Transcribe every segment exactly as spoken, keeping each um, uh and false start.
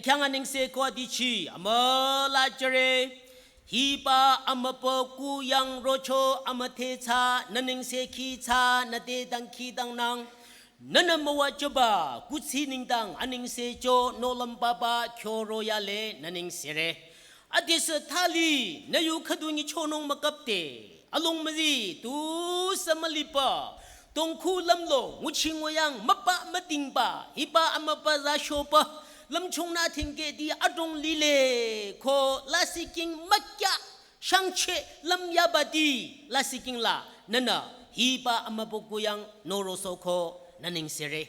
Khyang anengse ko adichi amüla jüre. Hiba amübükuh yang rocho amüdhe tsü nü nengsekhi tsü nü te dangkhidangnang. Nünü müwajüba kuthsi nengdang anengse cho nohlüm papa khyoro yale nü nengsere. Adesü thali nü yu khüdu nyichonung mükapte. Along müzi tusü mülipü. Tongkhu lümlong nguchi nguyang müpa mütingba. Hiba amübü za shoba. Lümchung nü thingketi adrong lile. Ko lasih king mükya. Shangcheh lüm yabati lasih king la nünü hiba amübükuh yang noroso ko nü nengsere.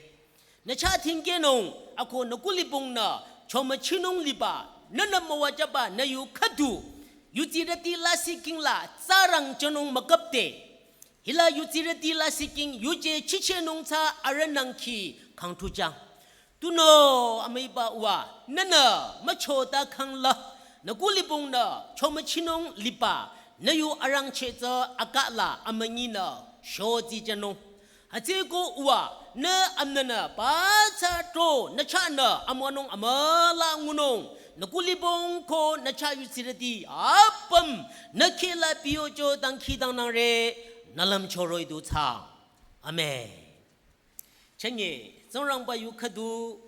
Nü chah thingkenung ako nü kulibong nü chomüchinung liba nünü müwajüba nü yu khüdu. Yutsirüti lasih king la tsürang jünung mükapte. Hila yutsirüti lasih king yuje chichehnung tsü arühnangkhi khangthuchang. Tunüo amüiba uwa, nünü müchota khangla, nü kulibong nü chomüchinung liba, nü yu arangcheh tsü akala amünyi nü shotsi jünung. Hütsüko uwa, nü amnünü pathsa tro, nü chahnü amüwanung amüla ngunung, nü kulibong ko nü chah yutsirüti apüm, nü khehla piyocho dangkhidangnangre, nü lümchoroh-i du thsa. Amen. Chünye, Tsingrangba yu khüdu,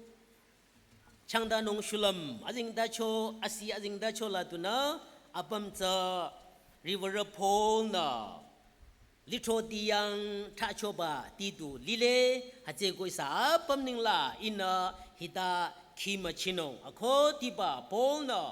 changdanung shulüm, azengtacho, asi azengtacho la tunü, apüm tsü, Reverend Paul nü, lithroti yang thrachoba titu lile, hütsüko ihsa apüm nengla ihnü hita khimüchinung. Ako tiba Paul nü,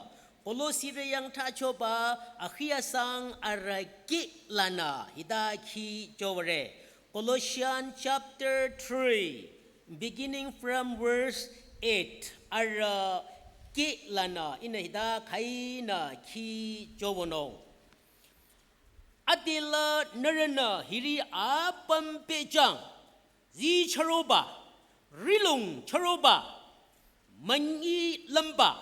Kolosirü yang thrachoba, akhi asang arahkheh lanü, hita khichowüre. Colossians chapter three, beginning from verse eight, arahkheh lanü, ihnü hita khainü khichowünung. Adela nührünü hiri apüm pehjang, zi chüroba, rihlong chüroba, münyi lümba,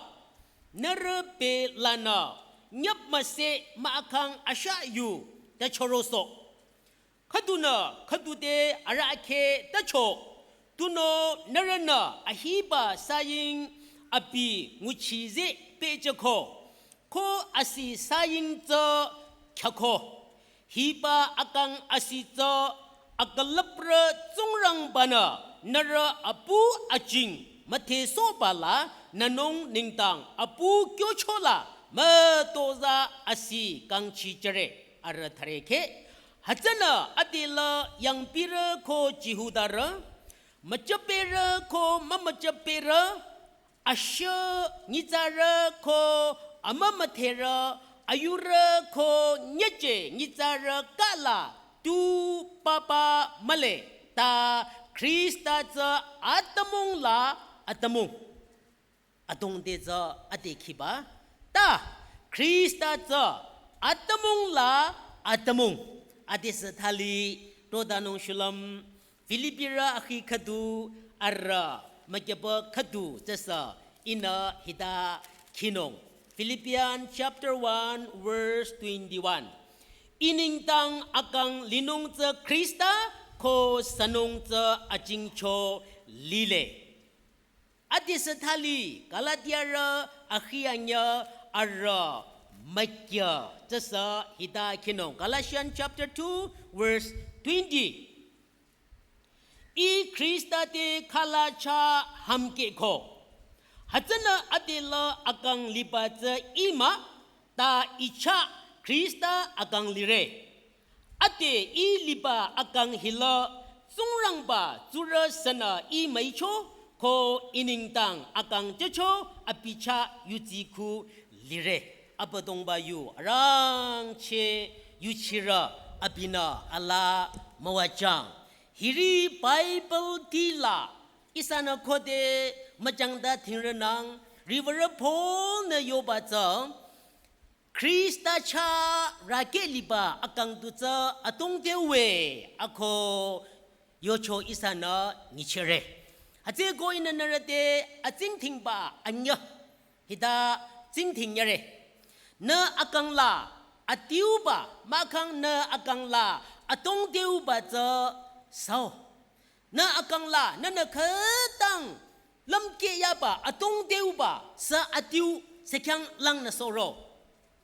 nührü pehlanü, nyüp müseh mahkhang ashah yu, ta chürosoh. Khüdunü, khüdu te arahkheh ta cho, tunüo nührünü ahiba saying abi nguchi zeh pehjüko, ko asi saying tsü khyako. Hiba akang asi tsü akülüprü Tsingrangbanü nührü apu ajing müdhesohba la nünung nengdang apu kyocho la mütozah asi kangchijüre arüh thsare kheh. Hütsünü adela yangpirü ko Jihudarü, müjüpehrü ko mümüjüpehrü, ashüh nyitsarü ko amümüdherü, ayurü ko nyüje nyitsarü kala tu papa mühle ta Khrista tsü atümung la atümung. Adrong te tsü ade khiba ta Khrista tsü atümung la atümung. Adesü thali todanung shulüm Filipirü akhi khüdu arüh mükyüpü khüdu tsüsü ihnü hita khinung. Philippians chapter one verse twenty-one. Ih nengdang akang linung tsü Khrista ko sünung tsü ajingcho lile. Adesü thali Galatiarü akhi anyüh arüh mükyü tsüsü hita khinung. Galatians chapter two verse twenty. Ih Khrista te khala chah hümkehko. Hütsünü adela akang liba tsü ih mah ta ih chah Khrista akang lire. Ade ih liba akang hila Tsingrangba tsurü sünü ih müicho ko ih nengdang akang jücho abi chah yudsi khu lire. Abüdongba yu arangcheh yuchirü abinü alaa müwajüng. Hiri Bible tila ihsanü khode müjangda thingrünang Reverend Paul-nü yoba tsü Khrista chah rükeh liba akang du tsü adrong te we ako yocho ihsanü nyichehre. Hütsüko ihnü nührü te atsingdhingba anyüh hita tsingdhing nyüre. Nü akang la adiuba mahkhang nü akang la adrong teuba tsü süo. Nü akang la nünü khütang lümkeh yaba, atongdeuba, sü adiu sü khyang langnü soro.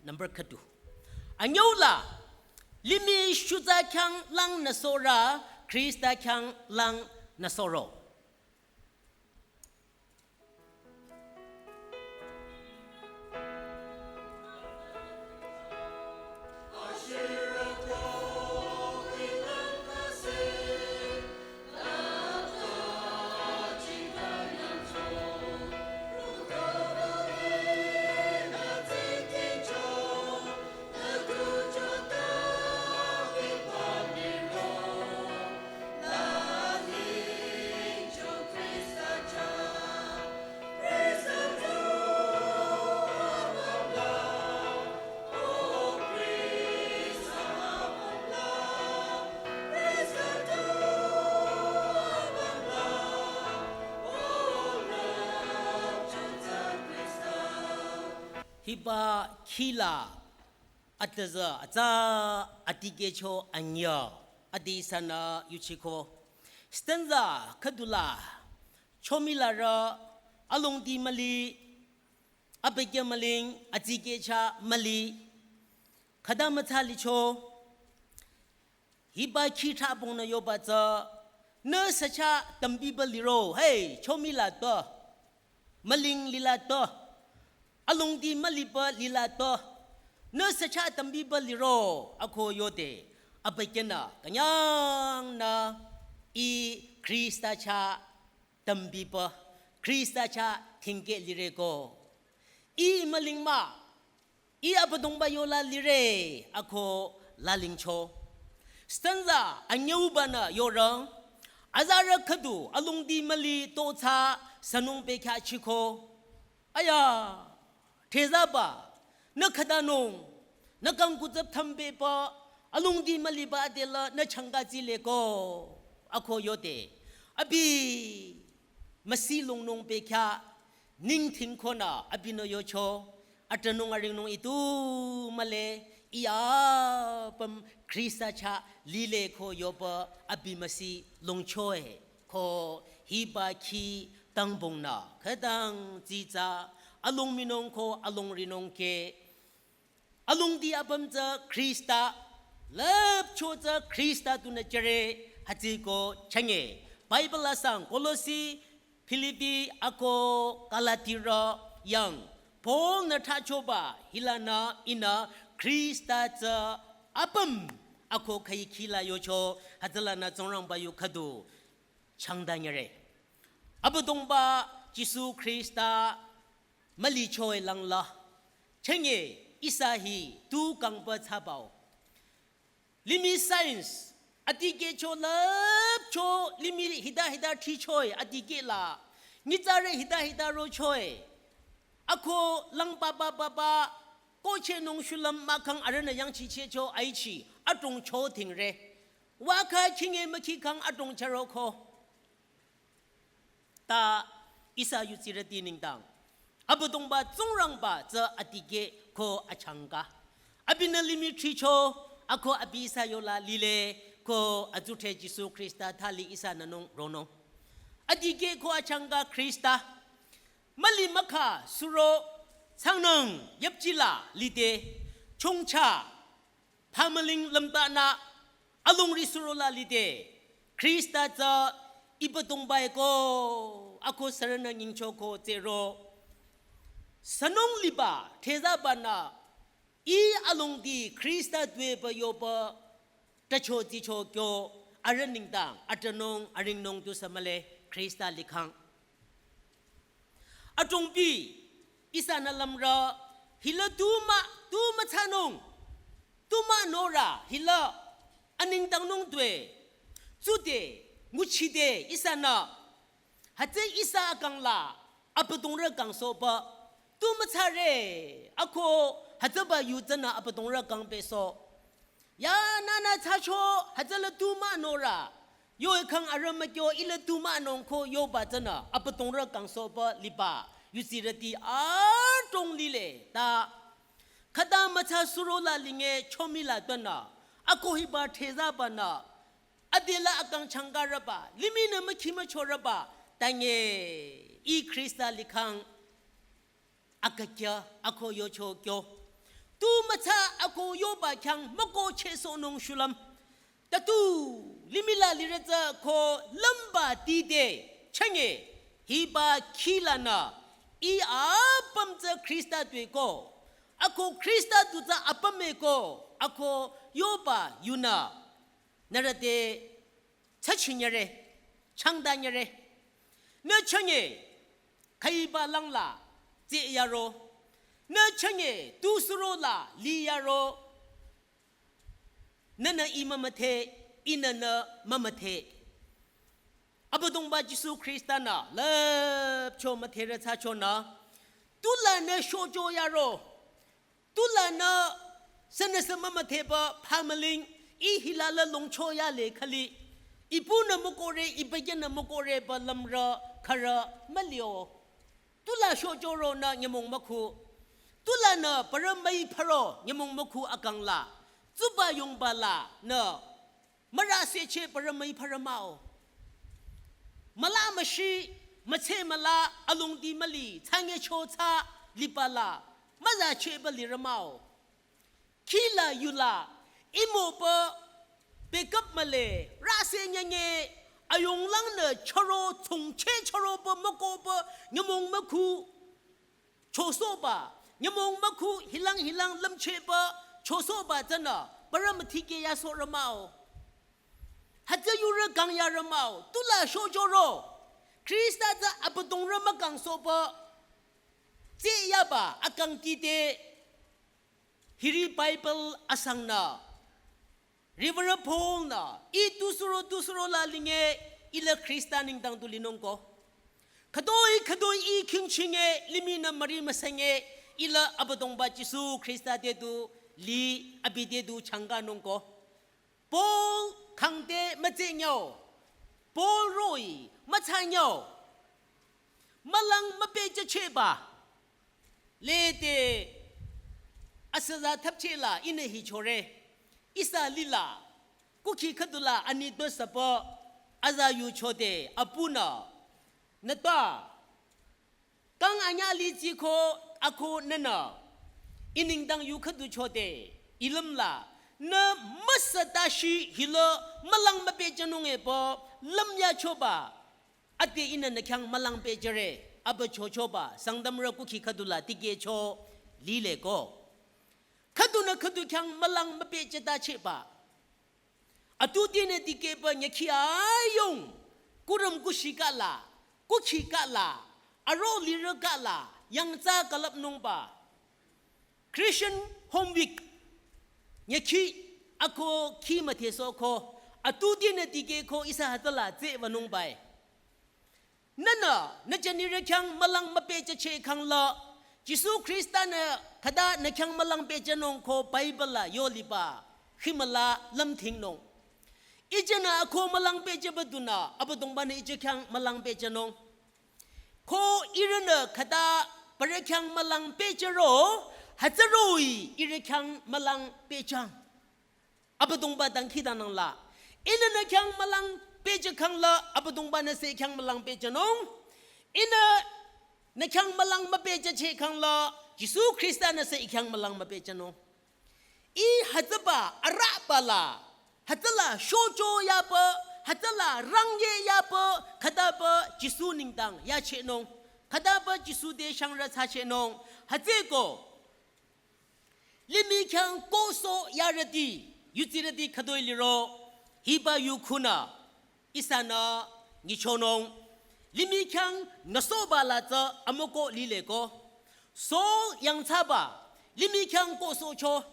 Number khüdu. Anyüu la, limih shutsa khyang langnü sora, Khrista khyang langnü soro. Hiba khila atüzü atsa atikehcho anyüh adi ihsanü yuchiko. Stanza khüdula chomilarü alongdi müli, abekeh müling, atikehcha müli, khüta mütsa licho. Hiba khi thabongnü yoba tsü, nü sücha tümbiba liro, hey, chomila to, müling lila to, alongdi müliba lila to, nü sücha tümbiba liro, ako yode, abekehnü, künyangnü, ih Khrista cha tümbiba, Khrista cha thingkeh lireko. Ih müling mah, ih Abüdongba yola lire, ako lalingcho. Stanza anyüubanü yorang, azarü khüdu alongdi müli tocha sünung bekhyah chiko. Aya, thezaba, nü khütanung, nü kang kutsüp thambeba, alongdi müliba adela nü changka tsileko, ako yode. Abi, müsi lungnung bekhyah, ningthing konü abinü yocho, atünung aringnung itu mühle, ih apüm Khrista cha lile ko yoba abi müsi lungchoe, ko hiba khi tangbongnü, khütang tsitsa, along minung ko along rinung ke, alongdi apüm tsü Khrista, lüpcho tsü Khrista tunü jüre, hütsüko chünye. Bible asang Kolosi, Philippi ako Galatirü yang, Paul nü thachoba hilanü ihnü Khrista tsü apüm ako khüi khila yocho, hütsülanü Tsingrangba yu khüdu changdanyüre. Abüdongba Jisu Khrista mülichoe langla, chünye ihsa hi tu kangba tsabao. Limih science, atikehcho lüpcho limih hita hita thichoe atikeh la, nyitsarü hita hita rochoe. Ako langba ba ba ba, kochehnung shulüm mahkhang arühnü yangchichehcho aichi, adrong cho thingre. Waka khinge mükhi kang adrong chüroko. Ta ihsa yutsirüti nengdang, Abüdongba Tsingrangba tsü atikeh ko achangka. Abinü limih thicho, ako abi ihsa yola lile ko atsudhre Jisu Khrista thali ihsanü nung ronung. Atikeh ko achangka Khrista. Müli mükha suro tsangnung yüpjila lide, chongcha phamüling lümtanü alongri surola lide, Khrista tsü Ibüdongba-e ko, ako sürünü nyingchoko tsero. Sünung liba, thezabanü, ih alongdi Khrista tuepü yoba, tacho tsicho kyo, arüh nengdang, atünung, aringnung tusü mühle, Khrista likhang. Adrongpi, ihsanü lümrü, hila tu mah, tu mütsanung, tu mah norü, hila, anengdangnung tue, tsude, nguchide, ihsanü, hütsü ihsa akang la, Abüdongrü kangsohba, tu mütsare, ako, hütsüba yu tsünü Abüdongrü kangpehsoh. Ya nünü thsacho, hütsüla tu mah norü. Yo-e khang arüh mükyo ila tu mah nung ko yoba tsünü, Abüdongrü kangsohba liba, yutsirüti adrong lile, ta. Khüta mütsa surola linge chomila tünü, ako hiba thezabanü, adela akang changkarüba, limihnü mükhi müchorüba, tange. I Khrista likhang akakya ako yocho kyo. Tu mütsa ako yoba khyang müko chesohnung shulüm. Tatu limih la liretsü ko lümba tide chenge hiba khilanü I apüm tsü Khrista tueko. Ako Khrista tu tsü apümeko ako yoba yunü. Nührü te tsachinyere, changdanyere. Nü chanye, khaiba langla, tse yaro. Nü chanye, tu suro la, li yaro. Nünü I mümüdhe, inünü mümüdhe. Abüdongba Jisu Khrista nü, lüpcho müdhere tsachonü. Tulanü shocho yaro. Tulanü sünüsü mümüdheba phamüling I hila la longcho yale khali. Ipunü mükore, ibagenü mükore ba lümrü khürü mülio. Tula shochoronü nyümong mükhu. Tulanü parü müi pharo nyümong mükhu akangla. Tsuba yongba lanü mürase che parü müi pharo mah-o. Müla müshi, mütse müla, alongdi müli, tsangecho tsa, lipala, müza che ba lirü mah-o. Khila yula, imo ba, bekap müle, rase nyenge, ayonglangnü charo, tsungche charo ba, müko ba, nyümong mükhu. Chosohba, nyümong mükhu hilang hilang lümchehba, chosohba tsünü, parü müthike yasohrü mah-o. Hütsü yurü kang yarü mah-o, tula shochoro. Khrista tsü abüdongrü mükangsohba, tse yaba akang kide, hiri Bible asangnü. Reverend Paul nü, I tu suro tu suro la linge, ila Khrista nengdang tu linung ko. Khütoi khütoi I khingchinge, limih nü müri müsenge, ila Abüdongba Jisu Khrista te tu li, abi te tu changkanung ko. Paul khangte mütse nyao. Paul roh-i mütsa nyao. Mülang müpehjüchehba. Lede asüza thapchehla inü hichore. Ihsa lila. Kukhi khüdula ani dosapü. Aza yuchode apunü. Nütpa. Kang anyü litsiko ako nünü. I nengdang yu khüdu chode. I lümla. Nü müsatashi hilo mülang müpehjünung epü. Lüm yachoba. Ade inü nü khyang mülang pehjüre, abü chochoba, Sangtamrü kukhi khüdula tikehcho lile ko. Khüdunü khüdu khyang mülang müpehjütachehba. Atutinü tikehba nyükhi ayung, kurüm kushi kala, kukhi kala, aro lirü kala, yangtsa külüpnungba. Christian Home Week. Nyükhi ako khi müdhesoh ko. Atutinü tikeh ko ihsa hütsüla tsehbanungbae. Nünü, nü jünirü khyang mülang müpehjücheh khangla. Jisu Khrista-nü khüta nü khyang mülang pehjünung ko Bible la yoliba. Khimüla lümthingnung. Ijünü ako mülang pehjüba dunü, Abüdongba-nü ijü khyang mülang pehjünung. Ko ihrünü khüta parü khyang mülang pehjüro, hütsüroh-i ihrü khyang mülang pehjüng. Abüdongba dangkhidangnangla. Ihnü nü khyang mülang pehjü khangla, Abüdongba-nü sü I khyang mülang pehjünung. Ihnü nü khyang mülang müpehjücheh khangla, Jisu Khrista-nü sü I khyang mülang müpehjünung. I hütsüba arahbala, hütsüla shocho yaba, hütsüla rangye yaba, khütaba Jisu nengdang yachehnung, khütaba Jisu te shangrü thsachehnung, hütsüeko. Limih khyang kohsoh yarüti, yutsirüti khütoi liro, hiba yu khunü. Ihsanü nyichonung, limih khyang nüsohbala tsü amükoh lile ko. Saul yangthsaba, limih khyang kohsohcho.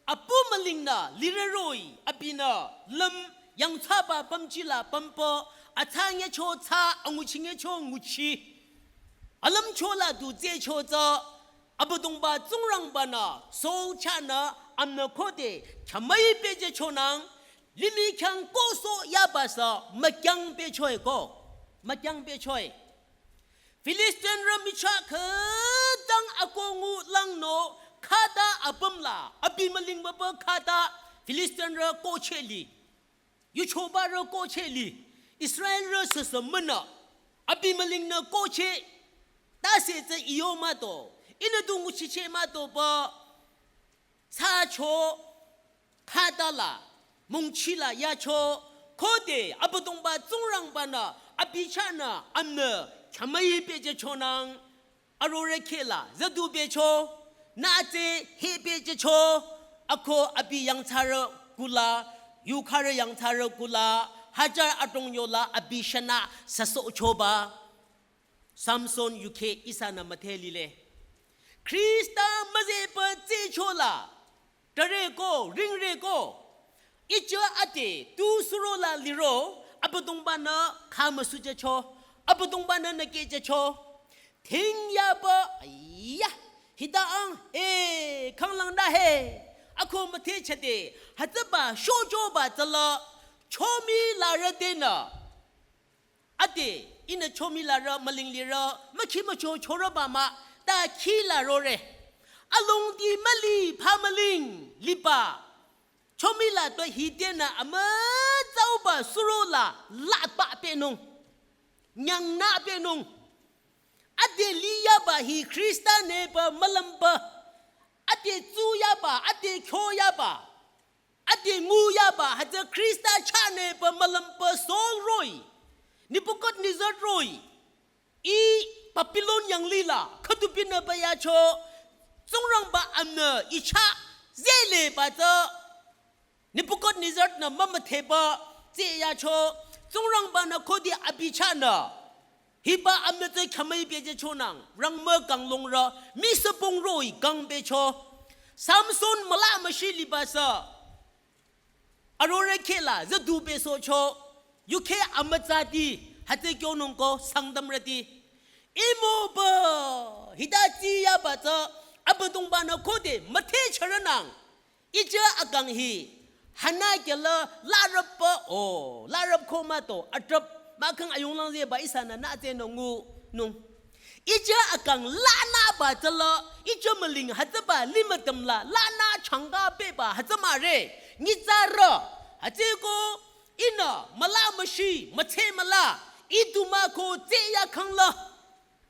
Apu mülingnü lirüroh-i, abinü lüm yangthsaba pümjila pümpü, atsa nyecho tsa anguchi nyecho nguchi. Alümchola du tsehcho tsü, Abüdongba Tsingrangba-nü Saul chahnü amünü khode khyamüi pehjüchonang, limih khyang kohsoh yaba sü mükyang pehchoe ko, mükyang pehchoe. Filistinrü michah khütang akoh ngulangnü khüta apümla, abi mülingbaba khüta Filistinrü kohcheh li. Yuchobarü kohcheh li, Israelrü süsü münü, abi mülingnü kohcheh, tase tsü iyo mato, ihnü du nguchicheh mato pü, thsacho, khütala, mungchila yacho, khode, Abüdongba Tsingrangba-nü, abi chahnü, amnü, khyamüi pehjüchonang, arore khehla, züdu pehcho, nütse, he pehjücho, ako abi yangthsarü kula, yukharü yangthsarü kula, hajar adrong yola, abi shanü, süsohchoba. Samson yukheh ihsanü müdhe lile. Khrista müzehpü tsehchola, tare ko, ringre ko. Ijü ade, tu surola liro, Abüdongba-nü khümüsujücho, Abüdongba-nü nükehjücho. Thingyaba, aya, hita ang, eh, khanglang da he. Ako müdhe chade, hütsüba, shojoba tsüla, chomilarü denü. Ade, ihnü chomilarü, mülinglirü, mükhi mücho chorüba mah, ta khila rore. Alongdi müli, phamüling, liba. Chomila to hitenü amütsauba surola, laba pehnung. Nyangnü pehnung. Ade liyaba hi Khrista nü pü mülümba. Ade tsuyaba, ade kyoyaba. Ade nguyaba, hütsü Khrista chahnü pü mülümpü Saul roh-i, Nebuchadnezzar roh-i, ih Babylon yanglila, khüdu binü pü yacho, Tsingrangba amnü ih chah, zehleba tsü, Nebuchadnezzar-nü mümüdhepü, tseh yacho, Tsingrangba-nü khode abi chahnü, hiba amnü tsü khyamüi pehjüchonang, rangmü kanglungrü, misüpung roh-i kang pehcho. Samson müla müshi liba sü. Arore khehla, züdu pehsohcho. Yukheh amütsati, hütsü kyonung ko, Sangtamrüti. Imo pü, hita tsiyaba tsü, Abüdongba-nü khode, müdhe chorünang. Ijü akang hi, hana kyala larüpba o, larüp ko mato, atrap, mahkhang ayunglang zehba ihsanü nütse nü ngunung. Ijü akang lanüba tsüla, ijü müling hütsüba limütümla, lanü changka pehba hütsü mahre, nyitsarü, hütsüeko, ihnü, müla müshi, mütse müla, ih du mah ko tseh yakhangla.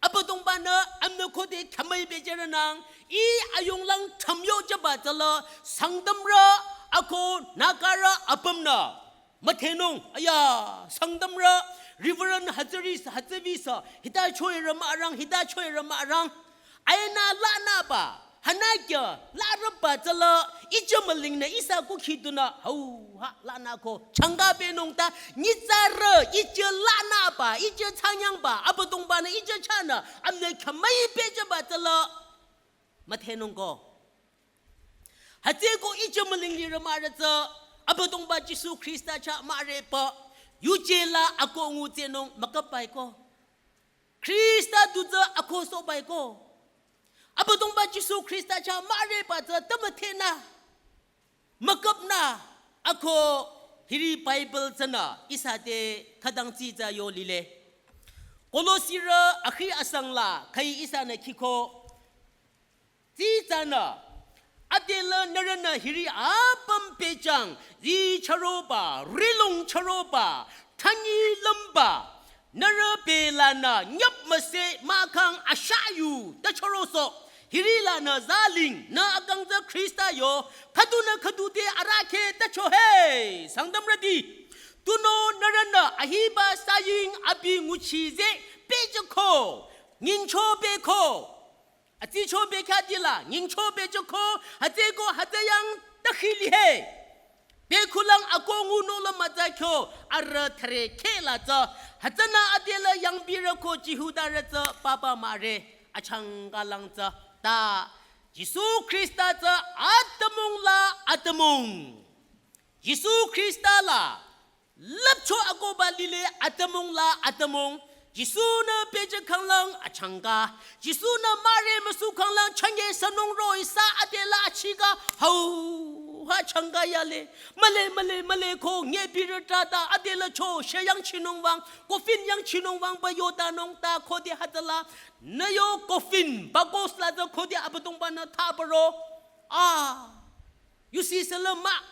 Abüdongba-nü amnü khode khyamüi pehjürünang, ih ayunglang thamyo jüba tsüla, Sangtamrü, ako Nagarü apümnü. Müdhenung, aya, Sangtamrü, Reverend Hazari, Hazavi sü, hita choirü mah arang, hita choirü mah arang. Ainü lanüba, hana kya, larüpba tsüla, ijü mülingnü ihsa kukhi dunü, hau, ha, lanü ko, changka pehnung ta, nyitsarü, ijü lanüba, ijü thsanyangba, Abüdongba-nü ijü chahnü, amnü khyamüi pehjüba tsüla, müdhenung ko. Hütsüeko ijü mülinglirü mahrü tsü, Abüdongba Jisu Khrista chah mahrepü, yuje la ako ngutsenung müküpbai ko. Khrista du tsü ako sohbai ko. Abüdongba Jisu Khrista chah mahrepü tsü tümüdhe nü. Müküpnü ako hiri Bible tsünü ihsa te khütang tsitsa yo lile. Kolosirü akhi asang la khai ihsanü khiko. Tsitsanü, adelü nührünü hiri apüm pehjüng, zi chüroba, rilung chüroba, thanyi lümba, nührü belanü nyüp müse mahkhang ashayu ta chürosoh, hiri lanü zaling, nü akang tsü Khrista yo, khüdunü khüdu te arahkheh ta cho he, Sangtamrüti. Tunüo nührünü ahiba saying abi nguchi ze, pehjüko, nyingcho pehko. Atsicho pehkhyadila, nyingcho pehjüko, hütsüeko hütsüyang takhili he. Pehkhulang ako ngunung la mütsa kyo, arüh thüre kheh la tsü, hütsünü adelü yangbirü ko Jihudarü tsü papa mahre, achangkalang tsü, ta, Jisu Khrista tsü atümung la atümung. Jisu Khrista la, lüpcho akohba lile atümung la atümung. Jisu-nü pehjükhanglang achangka. Jisu-nü mahre müsukhanglang chünye sünung roh-i sü adelü achika. Hau, ha changka yale. Mühle, mühle, mühle ko nge birü trata adelü cho she yangchinung wüng. Coffin yangchinung wüng pü yotanung ta khode hütsüla. Nü yo coffin, bakos la tsü khode Abüdongba-nü thapüro. Ah. Yusi sülü mah.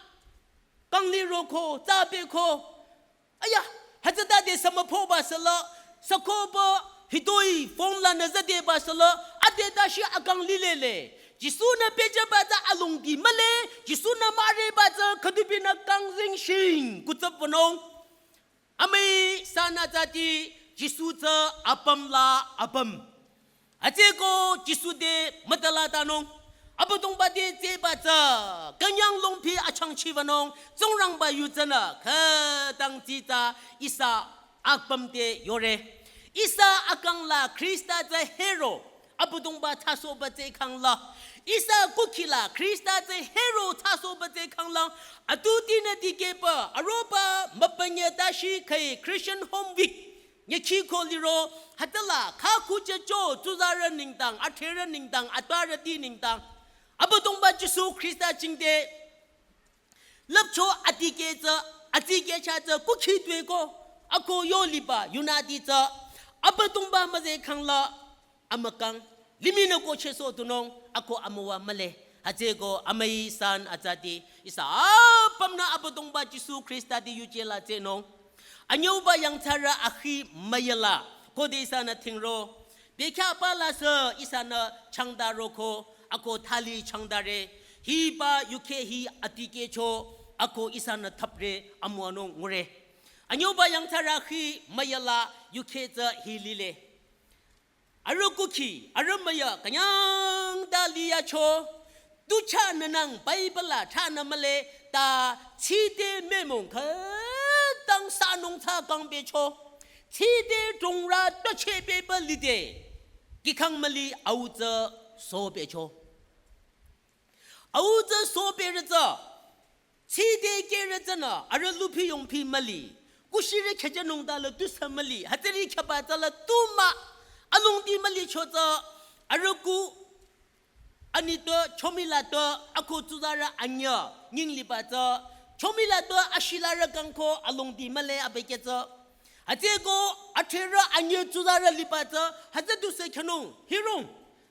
Kangliroko, tsapehko. Aya, hütsütade sümüphoba süla, sükoba, Hitoi phone lanü züdeba süla, ade tashi akang lilele. Jisu-nü pehjüba tsü alongdi mühle, Jisu-nü müreba tsü khüdubinü kang zingshing kutsüp wünung. Amüi sanü tsüti Jisu tsü apüm la apüm. Hütsüeko Jisu te mütalatanung. Abüdongba te tsüba tsü künyang longpi achangchi wünung. Tsingrangba yu tsünü khütang tsitsa ihsa apüm te yore. Ihsa akang la Khrista tsü hero. Abüdongba thsasohba tsü khangla. Ihsa kukhi la Khrista tsü hero thsasohba tsü khangla. Atutinü dikehpü aroba mübünye tashi khüi Christian Home Week. Nyükhi ko liro hütsüla khakhu chehcho tsuzarü nengdang, athrerü nengdang, atparüti nengdang. Abüdongba Jisu Khrista jingte lüpcho atikeh tsü, atikeh chah tsü kukhi tueko, ako yo liba yunüti tsü, Abüdongba müzeh khangla, amükang, limihnü ko chehsoh tunung, ako amüwa mühle. Hütsüeko amüi san atsüti, ihsa apümnü Abüdongba Jisu Khrista te yuje la tsünung. Anyüuba yangthsarü akhi müyala, khode ihsanü thingro. Bekhyahba la sü ihsanü changdaroko, ako thali changdare. Hiba yukheh hi atikehcho, ako ihsanü thapre amüwanung ngure. Anyüuba yangthsarü akhi müyala yukheh tsü hi lile. Arüh kukhi, arüh müya künyang ta liyacho. Tu chahnü nang Bible la thsanü mühle ta tside mümong khütang sanung thsa kang pehcho. Tside drongrü tucheh pehba lide. Kihkhang müli au tsü so pehcho. Au tsü so pehrü tsü. Tside kehrü tsünü, arüh luphi yongphi müli. Kushirü khehjünung ta la tusü müli. Hütsüri khehba tsü la tu mah. Alongdi mülicho tsü. Arüh ku ani to, chomi la to, ako tsuzarü anyüh, nying liba tsü. Chomi la to, ashilarü kangko, alongdi mühle abekeh tsü. Hütsüeko, athrerü anyüh tsuzarü liba tsü. Hütsü tusü khyünung, hirong.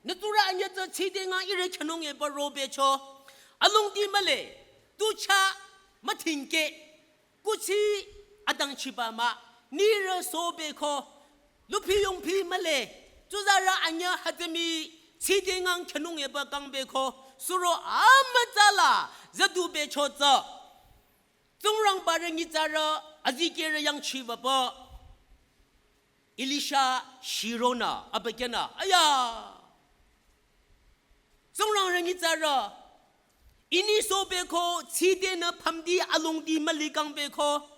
Nü tsurü anyüh tsü tside ngang ihrü khyünung eba ro pehcho. Alongdi mühle, tu chah mütingkeh, kuthsi adangchiba mah, nirü so pehko, luphi yongphi mühle, tsuzarü anyüh hütsümi, tside ngang khyünung eba kang pehko, suro amütsa la, züdu pehcho tsü. Tsingrangbarü nyitsarü, azikehrü yangchiba pü. Elisha shironü, abükyünü, aya. Tsingrangbarü nyitsarü, ini so pehko, tsidenü phamdi alongdi müli kang pehko.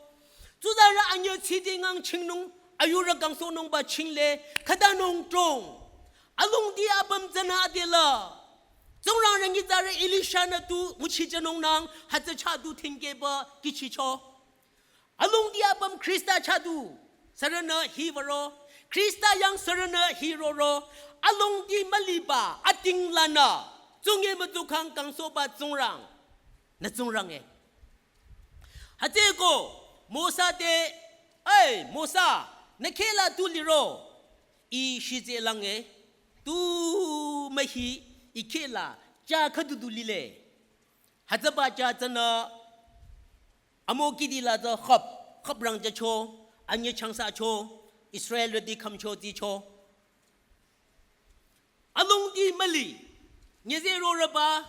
Tsuzarü anyüh tside ngang chingnung, ayurü kangsohnungba chingle, khütanung trong. Alongdi apüm tsünü adela. Tsingrangbarü nyitsarü Elisha-nü tu nguchijünung nang, hütsü chah tu tingkehba kihchicho. Alongdi apüm Khrista chah du, sürünü hi würo, Khrista yang sürünü hi roro, alongdi müliba, ating lanü, tsunge mütsukhang kangsohba Tsingrang, nü Tsingrang e. Hütsüeko, Mosa te, ei, Mosa, nü kheh la tu liro, ih shitse lang e, tu mühi, ih kheh la, chah khüdu du lile. Hütsüba chah tsünü, amokidi la tsü khap, khap rang jücho, anyüh changsacho, Israelrüti khümcho tsicho. Alongdi müli, nyüzeh rorüba,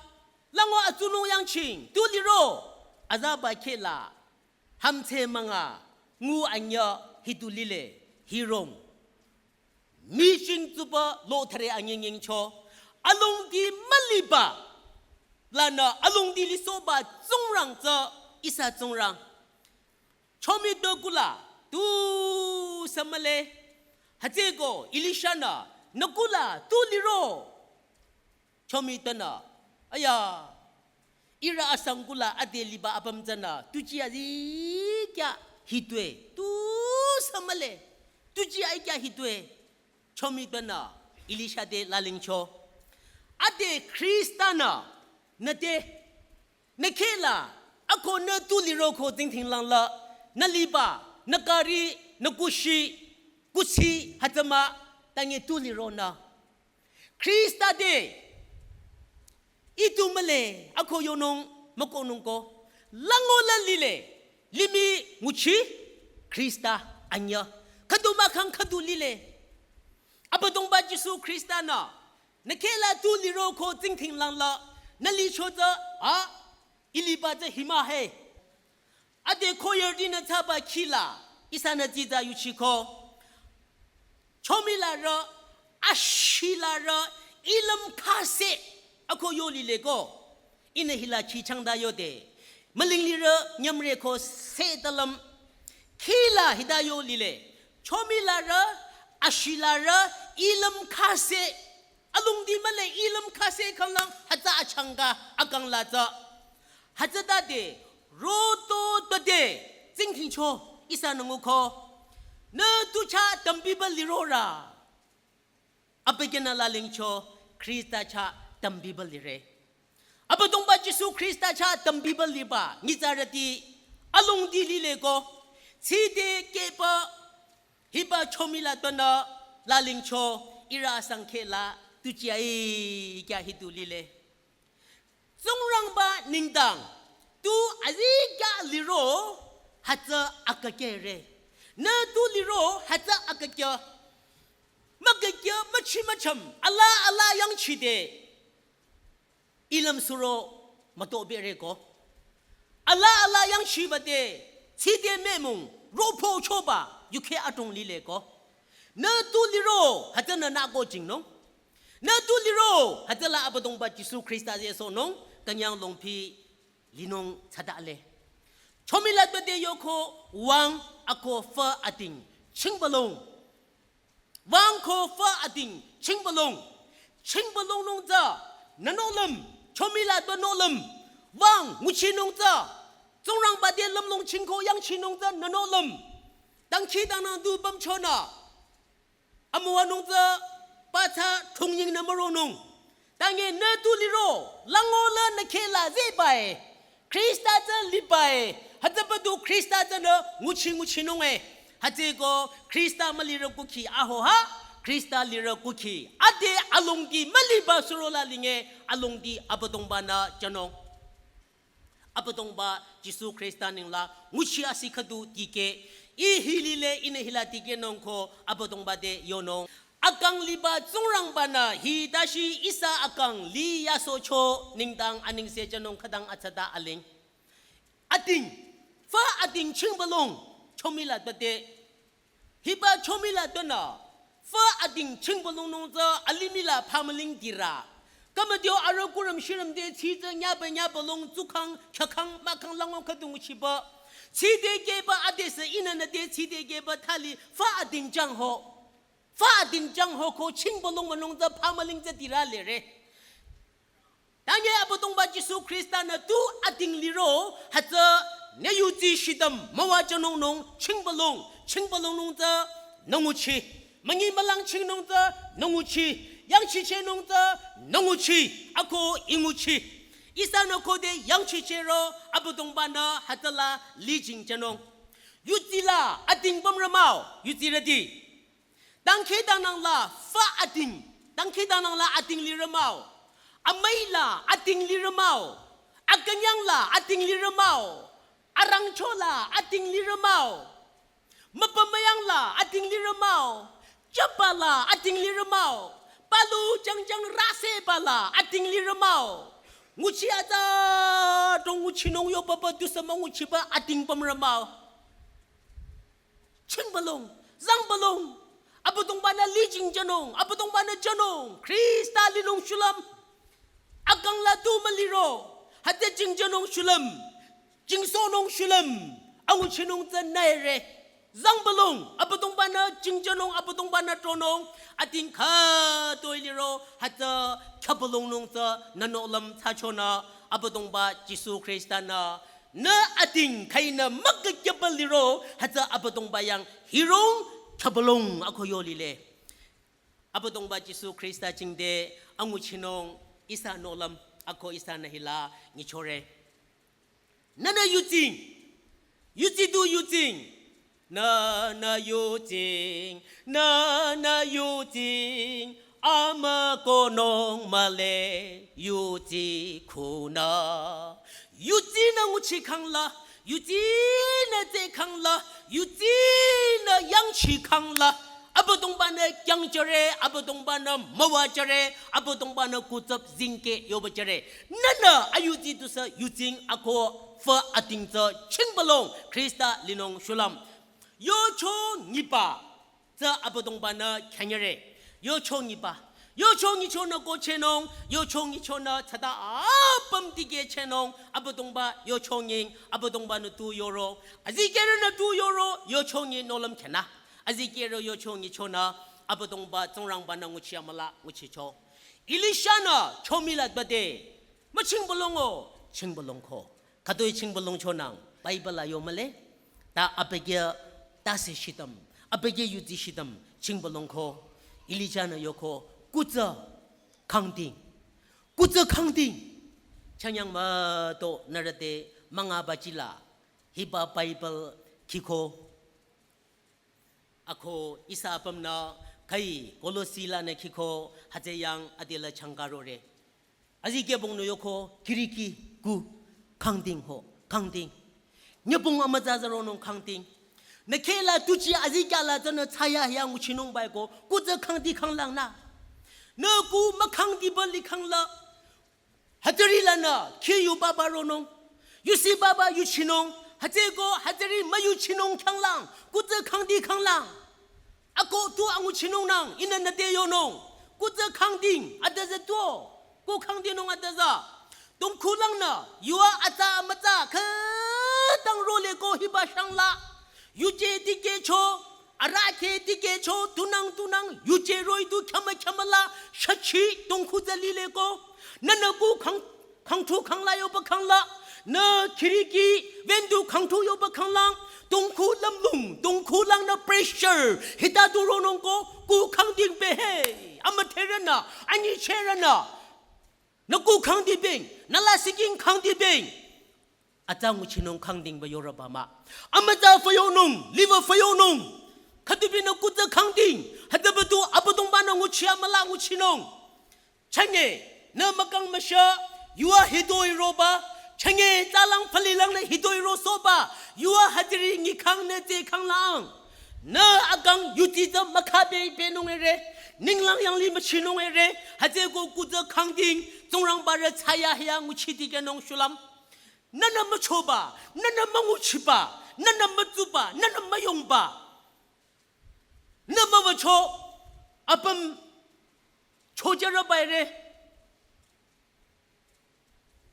lango atsunung yangching, tu liro, azaba kheh la, hümdhse münga, ngu anyüh hi tu lile, hirong. Miching tsuba lo thare anyüh nyingcho. Alongdi müliba. Lanü alongdi lisohba Tsingrang tsü ihsa Tsingrang. Chomi to kula tusü mühle. Hütsüeko Elisha-nü nü kula tu liro. Chomi tünü, aya, ihrü asang kula ade liba apüm tsünü, tuji azikyah hitue, tusü mühle, tuji aikya hitue. Chomi tünü, Elisha te lalingcho. Ade Khrista-nü, nü te, nü kheh la, ako nü tu liroko tsingdhinglang la, nü liba, nü kari, nü kushi, kuthsi, hütsü mah, tangi tu liro nü. Khrista te, ih tu mühle, ako yonung, mükohnung ko. Lango la lile, limih nguchi, Khrista anyüh. Khüdu mahkhang khüdu lile. Abüdongba Jisu Khrista-nü, nü khehla tu liro ko tsingdhinglang la, nü licho tsü, a, iliba tsü hima he. Ade koyerdi nü thsaba khila, ihsanü tsitsa yuchiko. Chomilarü, ashilarü, ilüm khase, ako yo lile ko. Ihnü hila khi changda yode. Mülinglirü nyümre ko se talüm. Khila hita yo lile. Chomilarü, ashilarü, ilüm khase. Alongdi mühle ilüm khase khanglang hütsü achangka akang la tsü. Hütsütade, roto tode, tsingdhingcho, ihsanü nguko. Nü tu chah tambiba lirorü. Abükyünü lalingcho, Khrista chah tambiba lire. Abüdongba Jisu Khrista chah tambiba liba, nyitsarüti, alongdi lile ko. Tside keba, hiba chomila tonü, lalingcho, ihrü asang khehla, tu chiai, kya hitu lile. Tsingrangba nengdang, tu azikyah liro, hütsü akakehre. Nü tu liro, hütsü akakeh. Mükakeh, müchi mücham, ala ala yangchide. Ilüm suro, müto bere ko. Ala ala yangchibade, tside mümung, ropo choba, yukheh adrong lile ko. Nü tu liro, hütsünü nü ko jingnung. Nü tu liro, hütsüla Abüdongba Jisu Khrista zehsohnung, künyang longpi linung tsütale. Chomila tode yoko wüng ako fü ading, chingbalong. Wüng ko fü ading, chingbalong. Chingbalongnung tsü, nü nohlüm, chomila to nohlüm. Wüng, nguchinung tsü, Tsingrangba te lümlong chingko yangchinung tsü, nü nohlüm. Dangkhidangnang du pümchonü. Amüwanung tsü, pathsa thongyingnü müronung. Tange nü tu liro, lango la nü khehla zehbae. Khrista tsü libae. Hütsübadu Khrista tsünü nguchi nguchinunge. Hütsüko Khrista mülirü kukhi ahoha. Khrista lirü kukhi. Ade alongdi müliba surola linge. Alongdi Abüdongba-nü jünung. Abüdongba Jisu Khrista nengla nguchi asi khüdu tikeh, ih hi lile ihnü hila tikehnung ko Abüdongba te yonung. Akang liba Tsingrangba-nü hita shi ihsa akang li yasohcho nengdang anengse jünung khütang atsata aling. Ading, fü ading chingbalong, chomila tode. Hiba chomila tonü, fü ading chingbalongnung tsü alimih la phamüling dirü. Kamadio arüh kurüm shirüm te tsitsü nyaba nyabalong tsukang, khyakang, mahkhang lango khüdu nguchiba. Tside keba adesü ihnü nü te tside keba thali fü ading jangho. Fü ading jangho ko chingbalong münung tsü phamüling tsü dirü lere. Tange Abüdongba Jisu Khrista-nü tu ading liro, hütsü nü yudsi shidam müwajünungnung, chingbalong, chingbalongnung tsü nü nguchi. Münyi mülang chingnung tsü nü nguchi. Yangchichehnung tsü nü nguchi. Ako ih nguchi. Ihsanü khode yangchichehro, Abüdongba-nü hütsüla lijing jünung. Yudsi la ading pümrü mah-o, yudsirüti. Dangkhidangnang la fü ading, dangkhidangnang la ading lirü mah-o. Amüi la ading lirü mah-o. Akünyang la ading lirü mah-o. Arangcho la ading lirü mah-o. Müpümüyang la ading lirü mah-o. Chapa la ading lirü mah-o. Palu jangjang raseba la ading lirü mah-o. Nguchi atsa dong nguchinung yo papa dusü münguchiba ading pümrü mah-o. Chingbalong, zangbalong, Abüdongba-nü lijing jünung, Abüdongba-nü jünung, Khrista linung shulüm. Akang la tu müliro, hütsü jing jünung shulüm, jingsohnung shulüm, anguchinung tsü nüire. Zangbalong, Abüdongba-nü jing jünung, Abüdongba-nü tronung, ading khütoi liro, hütsü khyübalongnung tsü nü nohlüm thsachonü, Abüdongba Jisu Khrista-nü nü ading khüinü mükükyaba liro, hütsü Abüdongba yang hirong khyübalong ako yo lile. Abüdongba Jisu Khrista jingte anguchinung ihsa nohlüm ako ihsanü hila nyichore. Nünü yudsing, yudsi du yudsing, nünü yudsing, nünü yudsing, amükohnung mühle yudsi khunü. Yudsinü nguchikhang la, yudsinü tsehkhang la, yudsinü yangchikhang la, Abüdongba-nü kyangjüre, Abüdongba-nü müwajüre, Abüdongba-nü kutsap zingke yobajüre. Nünü ayuzi tusü yuzeng ako fü ating tsü chingbülung Khrista linung shulüm. Yocho nyiba tsü Abüdongba-nü khyanyüre. Yocho nyiba. Yocho nyichonü kochehnung, yocho nyichonü tsüta apüm dikehchehnung, Abüdongba yocho nying, Abüdongba-nü tu yoro, azikehrünü tu yoro, yocho nyi nohlüm khyana. Azikehrü yocho nyichonü, Abüdongba Tsingrangba-nü nguchi amüla nguchicho. Elisha-nü chomila bade, müchingbülung-o, chingbülung ko. Khütoi chingbülung chonang, Bible la yo mühle, ta abükyü tase shitüm, abükyü yuzi shitüm, chingbülung ko, Elisha-nü yoko, kutsü khangding, kutsü khangding, chanyang müto nürüte münga bachila, hiba Bible khiko, ako ihsa apümnü kai Kolosi lanü khiko hütsü yang adela changkarore. Azikehbongnü yoko khiriki ku khangding ho, khangding. Nyübong amütsa zaronung khangding. Nü khehla tuchi azikyah la tsünü thsayahiya nguchinung baiko, kutsü khangdi khanglang nü. Nü ku mükhangdiba likhangla. Hütsüri lanü, khi yu baba ronung. Yusi baba yuchinung. Hütsüko, hütsüri müyuchinung khanglang. Kutsü khangdi khanglang. Ako tu anguchinungnang, ihnü nüte yonung. Kutsü khangding, adüzü tuo. Ku khangdinung adüzü. Tongkhulangnü, yua atsa amütsa, khütang roleko hiba shangla. Yuje dikehcho, arahkheh dikehcho, tunang tunang, yuje roh-i du khyamü khyamüla, shachi tongkhu tsü lileko. Nünü ku khang, khangthu khangla yoba khangla. Nü khiriki, vendu khangthu yoba khanglang. Tongkhu lümlong, tongkhulangnü pressure, hita du ronungko, ku khangding behe. Amüdherünü, anyichehrünü. Nü ku khangdibeng, nü la siking khangdibeng. Atsa nguchinung khangdingba yorüba mah. Amütsa füyonung, liver füyonung. Khütubinü kutsü khangding, hütsübadu Abüdongba-nü nguchi amüla nguchinung. Chünye, nü mükang müsha, yua hitoi roba, chünye tsalang fülilangnü hitoi rosohba, yua hütsüri nyikhang nü tsü khanglang. Nü akang yuti tsü mükhabe benung ere, ninglang yangli müchinung ere, hütsüko kutsü khangding, Tsingrangba rü thsayahiya nguchi dikehnung shulüm. Nünü müchoba, nünü münguchiba, nünü mütsuba, nünü müyongba. Nü müwücho, apüm chojürüba ere.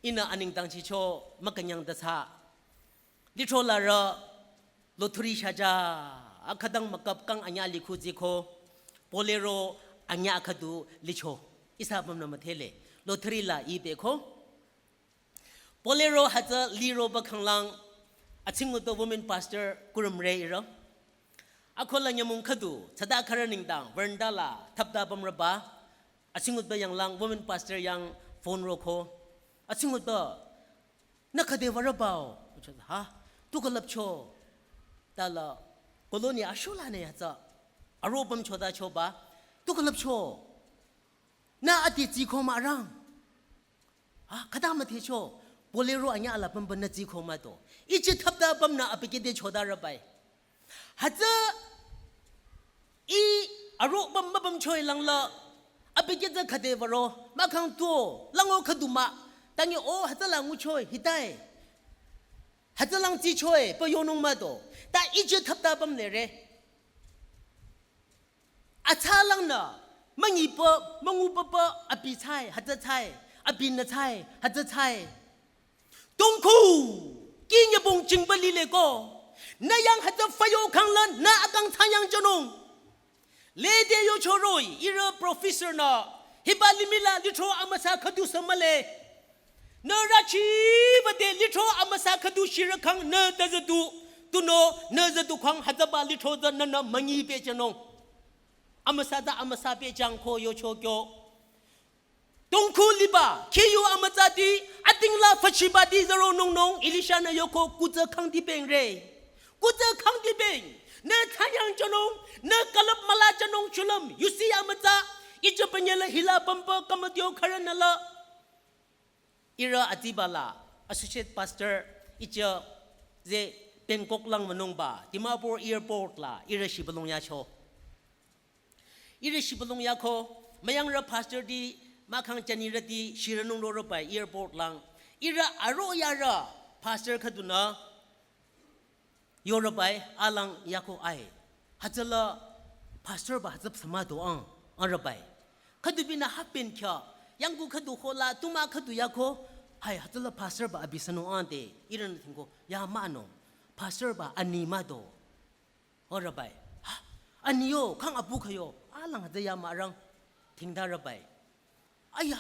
Ihnü anengdang chicho mükünyang dasa. Lithro larü lottery shaja, akhütang mükap kang anyüh likhu ziko, Bolero anyüh akhüdu licho. Ihsa apümnü müdhele, lottery la ih beko. Bolero hütsü liroba khanglang, atsingudba women pastor kurümre ihrü. Akohla nyümong khüdu, tsüta khürü nengdang, veranda la, thapta pümrüba, atsingudba yanglang, women pastor yang phone roko. Atsingudba, nü khüde würübao? Ha? Tu külüpcho. Tala, colony ashulanü yatsü. Aro pümchodachoba. Tu külüpcho. Nü ati tsiko mah rang. Ah, khüta müdhecho, Bolero anyüh ala pümba nü tsiko mah to. Ichi thapta pümnü abikide chodarübai. Hütsü ih aro püm müpümchoi langla, abikide khüde würo, mahkhang tuo, lango khüdu mah, tangi o hütsüla nguchoi, hitai. Hütsülang tsichoi, pü yonung mah to. Ta ichi thapta püm lere. Atsalangnü, müngipa, müngupapa, abi tsai, hütsü tsai, abinü tsai, hütsü tsai. Tongkhu, kinyübong chingba lileko. Nü yang hütsü füyo khangla, nü akang thsanyang jünung. Lede yochoroi, ihrü professor nü, hiba limihla lithro amüsa khüdu sü mühle. Nü rüchibade lithro amüsa khüdu shirükhang nü tazüdu, tunüo nü züdukhang hütsüba lithro tsü nünü müngi pehjünung. Amüsa tsü amüsa pehjüng ko yocho kyo. Tongkhu liba, khiyu amütsati, atingla füchibati züronungnung, Elisha-nü yoko kutsü khangdibeng re. Kutsü khangdibeng, nü thsanyang jünung, nü külüp müla jünung shulüm, yusi amütsa, ichi pünyela hila pümba kamadio khürünü la. Ihrü atibala, associate pastor, ichi ze Bangkok lang münungba, Dimapur airport la, ihrü shibülung yacho. Ihrü shibülung yako, müyangrü pastor ti, mahkhang janirüti, shirünung rorübai airport lang. Ihrü aro yarü, pastor khüdunü, yorübai, alang yako ai. Hütsüla, pastor ba hütsüp sama do ang, angrübai. Khüdu binü happen kya, yangku khüdu hola, tuma khüdu yako, hai hütsüla pastor ba abi sünung ante, ihrünü thingko, ya mano, pastor ba ani mado. Orübai. Ha, ani yo, khang apu khayo. Alang hütsü ya marang. Tingda rübai. Aya.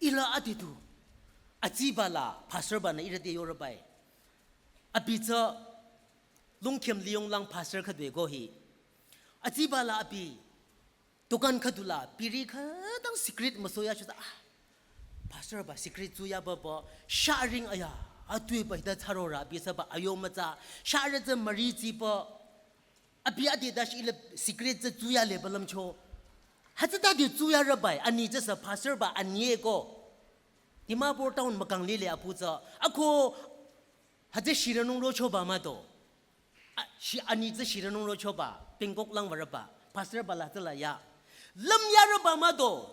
Ila adi tu. Atsiba la, pastor ba nü ihrü te yorübai. Abi tsü, lungkim liyong lang pastor khüdu go hi. Atsiba la abi. Dukan khüdula, biri khütang cigarette müsoya shuta. Ah, pastor ba cigarette tsuya ba ba, sharing aya, atui ba hita tsarora, abi tsü ba ayo mütsa, share tsü mari tsi ba, abi adi dash ila cigarette tsü tsuya le balam cho. Hütsüta di tsuya rübai, ani tsü sa pastor ba ani eko. Dimapur town mükang lile apu tsü, ako, hütsü shirünung rocho ba mado. A, shi ani tsü shirünung rocho ba, Bangkok lang warüba, pastor ba la tsüla ya. Lüm yarüba mado.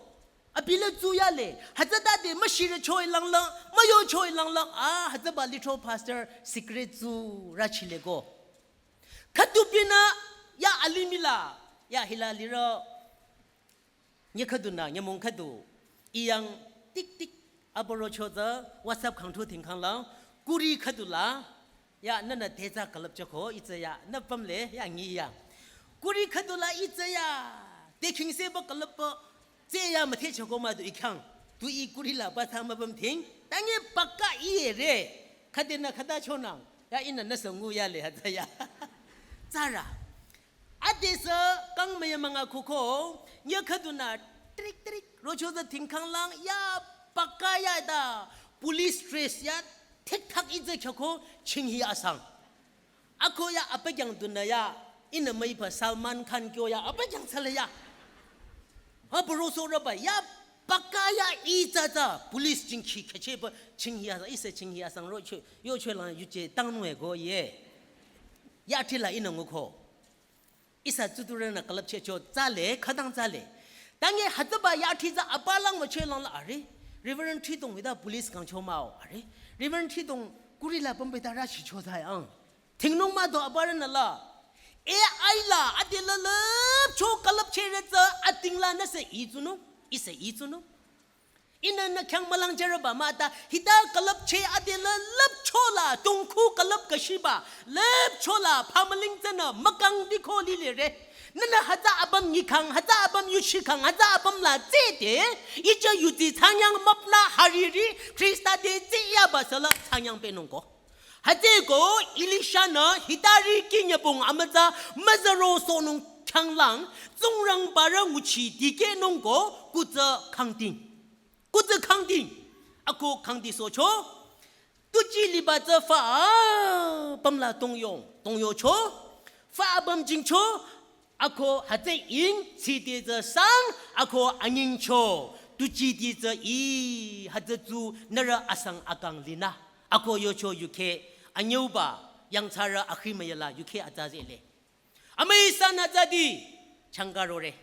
Abi la tsuya le, hütsüta de müshirü choi lang lang, müyo choi lang lang, a, hütsüba litro pastor cigarette tsu rachile go. Khüdu binü, ya alimih la, ya hila liro. Nye khüdu nü, nyümong khüdu, iyang tik tik, aboro cho tsü, WhatsApp khang thu thing khang lang, kuri khüdu la, ya nü nü te tsü külüp choko, itsü ya, nü pamle, ya ngi ya. Kuri khüdu la itsü ya, te khing se ba külüp ba, tse ya müthe choko mado ikhang, tu i kuri la ba tha müpam thing, tangi pakka iye re, khüde nü khüta chonang, ya ihnü nü sangu ya le hütsü ya. Tsara. Ade sü kang maya manga khuko, nye khüdunü trik trik, rocho tsü thing khang lang, ya pakka ya da, police dress ya, thik thak itsü khyako, chinghi asang. Ako ya apakyang dunü ya, ihnü müipa Salman Khan kyo ya, apakyang sale ya. Ha, boro so rübai, ya pakka ya itsü tsü, police chinghi khyacheba, chinghi asang, ihsa chinghi asang rocho, yocho lang yuje, tang nue go ye. Ya thila ihnü nguko. Ihsa tsuturünü külüpchehcho tsale, khütang tsale. Tangi hütsüba yathi tsü apalang mücheh langla are. Reverend Thridong hita police kangcho mao are. Reverend Thridong kuri la pambe ta rachicho tsai ang. Thingnung mado aparünü la. A I la ade la lüpcho külüpchehre tsü ating la nüse itsunung, ihsa itsunung. Ihnü nü khyang mülang jürüba mah ta, hita külüpcheh ade la lüpcho la, tungkhu külüp kashiba, lüpcho la, phamüling tsünü, mükang dikho lile re. Nünü hütsü apüm nyikhang, hütsü apüm yuchikhang, hütsü apüm la tsede, ija yuti tsanyang müpnü hariri, Khrista te tsi yaba sala tsanyang penung ko. Hütsüko Elisha-nü hitari kinyapong amütsa müzaro sonung khyanglang, Tsingrangbarü nguchi dikehnung ko kutsü khangding. Kutsü khangding. Ako khangdi socho. Tuji liba tsü fa apüm la tongyong. Tongyocho. Fa apüm jingcho. Ako hütsü ing, tside tsü sang, ako anyingcho, tuji di tsü i, hütsü tsu nührü asang akang linü. Ako yocho yukheh, anyüuba, yangthsarü akhi müyala yukheh atsa zele. Amüi sanü tsü di, changkarore.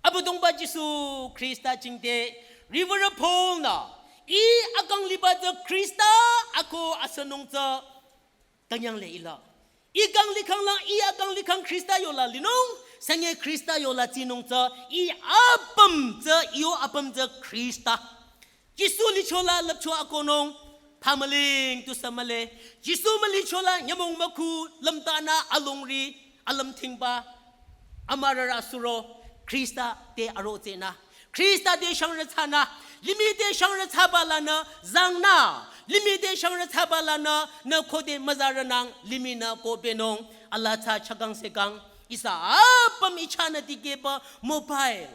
Abüdongba Jisu Khrista jingte, riwürü Paul-nü, i akang liba tsü Khrista, ako asünung tsü, tanyang le ila. I kang likhang lang, i akang likhang Khrista yola linung, sanye Khrista yola tsinung tsü, i apüm tsü, iyo apüm tsü Khrista. Jisu lichola lüpcho akonung, phamüling tu samale. Jisu mülichola nyümong mükhu, lümtanü alongri, alümthingba, amürarü suro, Khrista te aro tsünü. Khrista te shangrü tsünü, limih te shangrü tsüba lanü, zangnü, limih te shangrü tsüba lanü, nü khode müzarünang, limih nü ko benung, ala tsü chakang sekang, ihsa apüm ichana dikehba, mobile.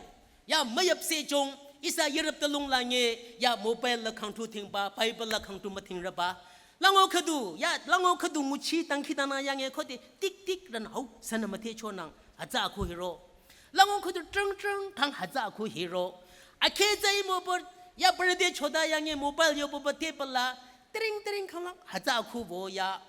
Ya müyap sejong, ihsa yirüp talung lange, ya mobile la khangtu thingba, Bible la khangtu müthingrüba. Lango khüdu, ya, lango khüdu nguchi tangkhitanü yange khode tik tik ran hau, sanü müthehchonang, hütsü akhu hiro. Lango khüdu trong trong thang hütsü akhu hiro. Akhe tsü i mobile, ya birthday choda yange mobile yo boba table la, tring tring khanglang, hütsü akhu bo ya.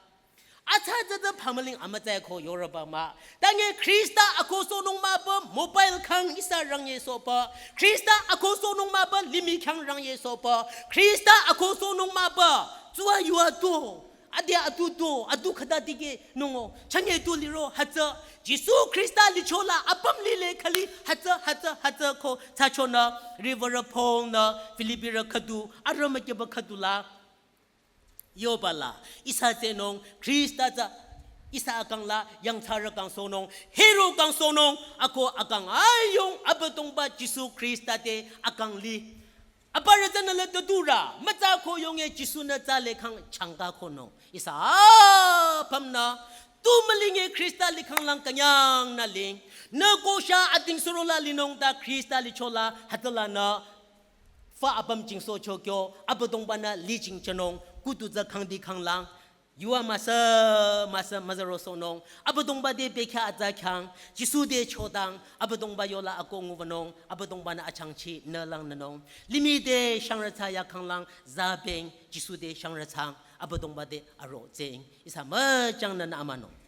Atsa tsütsü pamaling amütsa ko yorüba mah. Tange Khrista akohsohnung mahpü mobile khang ihsa rangyesohpü. Khrista akohsohnung mahpü limih khang rangyesohpü. Khrista akohsohnung mahpü. Tsüwa yuwa tu. Ade atu tu. Atu khüta dikehnung-o. Chanye tu liro hütsü. Jisu Khrista lichola apüm lile khali hütsü, hütsü, hütsü ko thsachonü. Riwürü Paul-nü Filipirü khüdu. Arüh mükyeba khüdula. Yoba la, ihsa tsehnung, Khrista tsü, ihsa akang la, yangthsarü kangsohnung, hero kangsohnung, ako akang ayung, Abüdongba Jisu Khrista te akang li. Aparü tsünü le tüdurü, mütsa ko yonge Jisu-nü tsale khang changka konung. Ihsa apümnü, tu mülinge Khrista likhang lang künyangnü ling. Nü kosha ating surola linung ta Khrista lichola, hütsülanü. Fa apüm jingsohcho kyo, Abüdongba-nü li jingchonung, kutu tsü khangdi khanglang. Yuwa müsü, müsü, müzürosohnung. Abüdongba te bekhyah atsa khyang, Jisu te chodang, Abüdongba yola ako nguwünung, Abüdongba-nü achangchi nü langnünung. Limih te shangrü thsa ya khanglang, zabeng, Jisu te shangrü thsang, Abüdongba te aro tseng. Ihsa müchangnü nü amanung.